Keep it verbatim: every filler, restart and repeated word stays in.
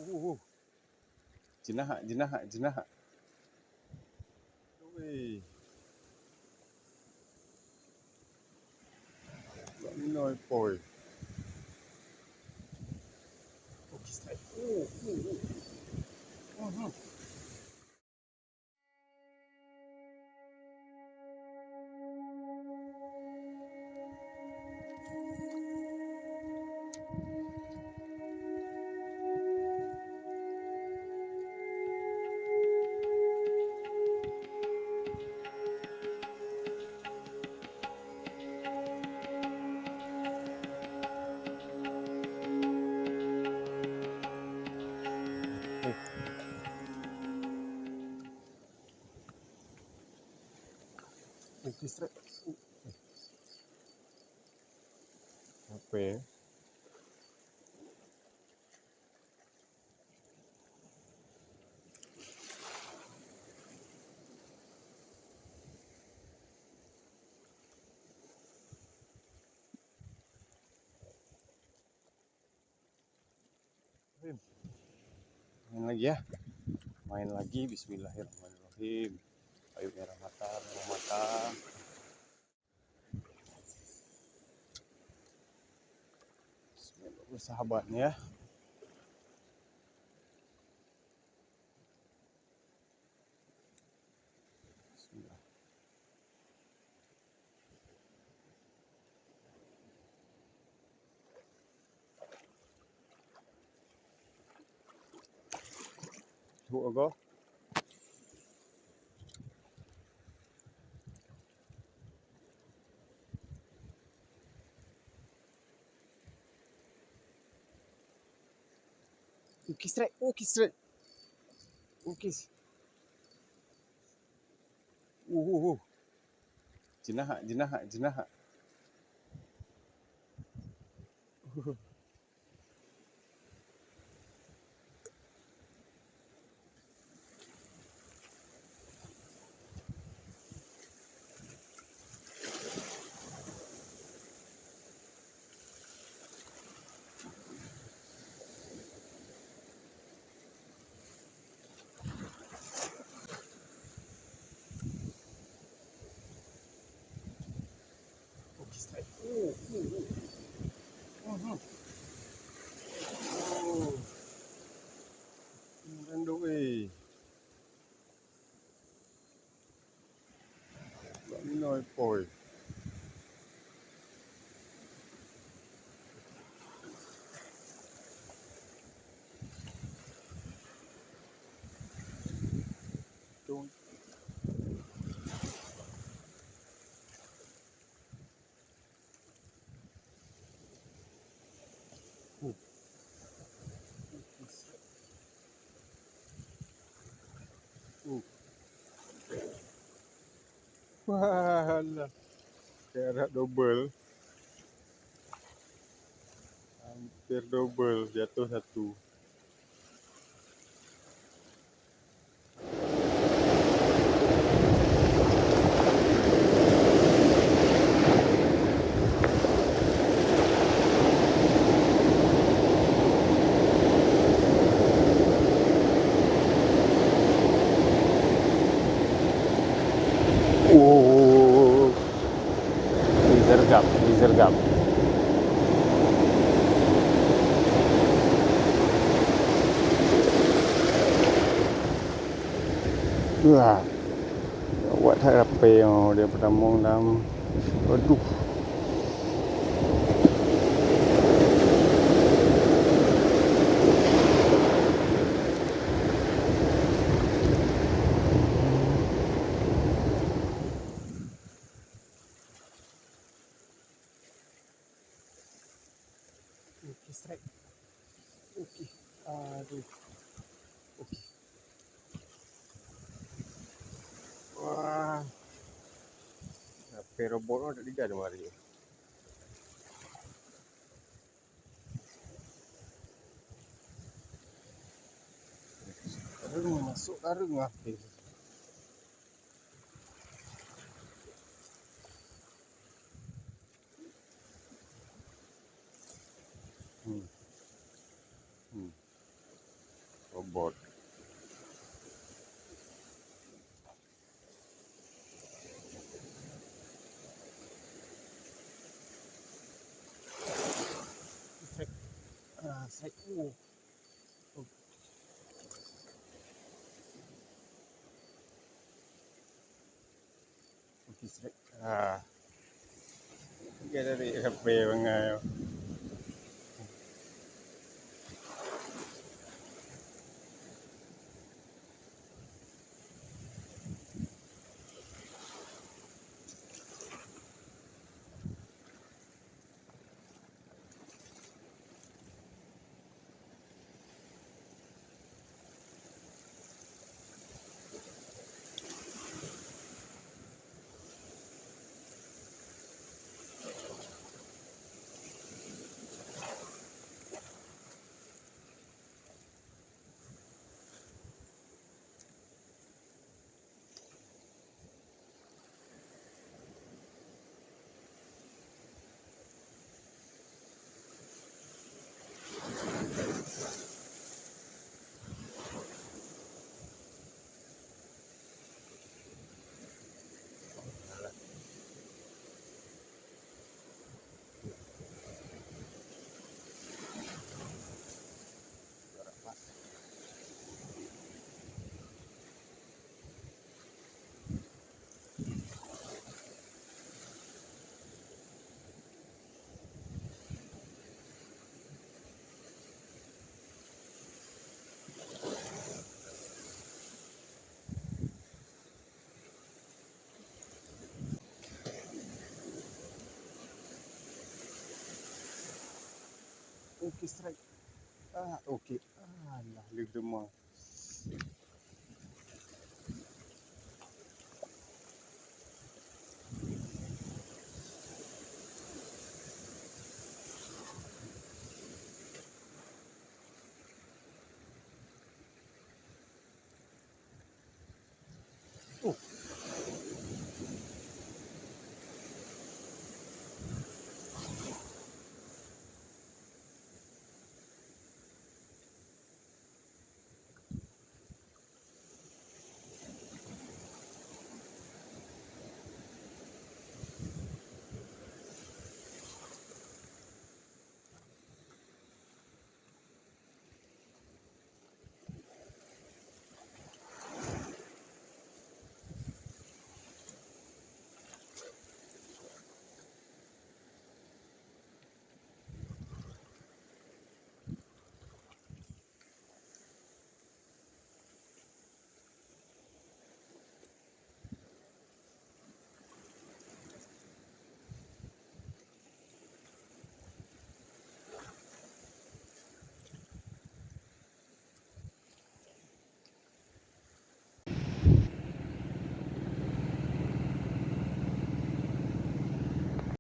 Uh, uh. Jinah hak, jinah hak, jinah hak. Weh. Bak minoe poi. Oh, strike. Oh, oh, oh. Mhm. Apa ya? Main lagi ya. Main lagi, bismillahirrahmanirrahim. Ayo merah mata, merah mata. Bismillah, sahabatnya. Bismillah. Tuh, go. Ukis rek, ukis rek. Ukis. Uh, uh, uh. Jinah hak, jinah hak, jinah hak. Uh. Rendok, eh. Bak minoe poi. Cung. Uh. Uh. Walah. Kayak double. Hampir double, jatuh satu. Oh. Dizergap, dizergap. Wah. Awak that rapi, oh, dia bertambung dalam. Aduh. Okey, strike. Okey. Aduh. Okey. Wah. Sampai robot tu tak digan mari. Karung masuk karung lah. Hmm. Hmm. Hai, uh. Okey, strike. Ah. Dia dari H P bangai. Okey, strike. Ah, okey. Alah, leuh teuma.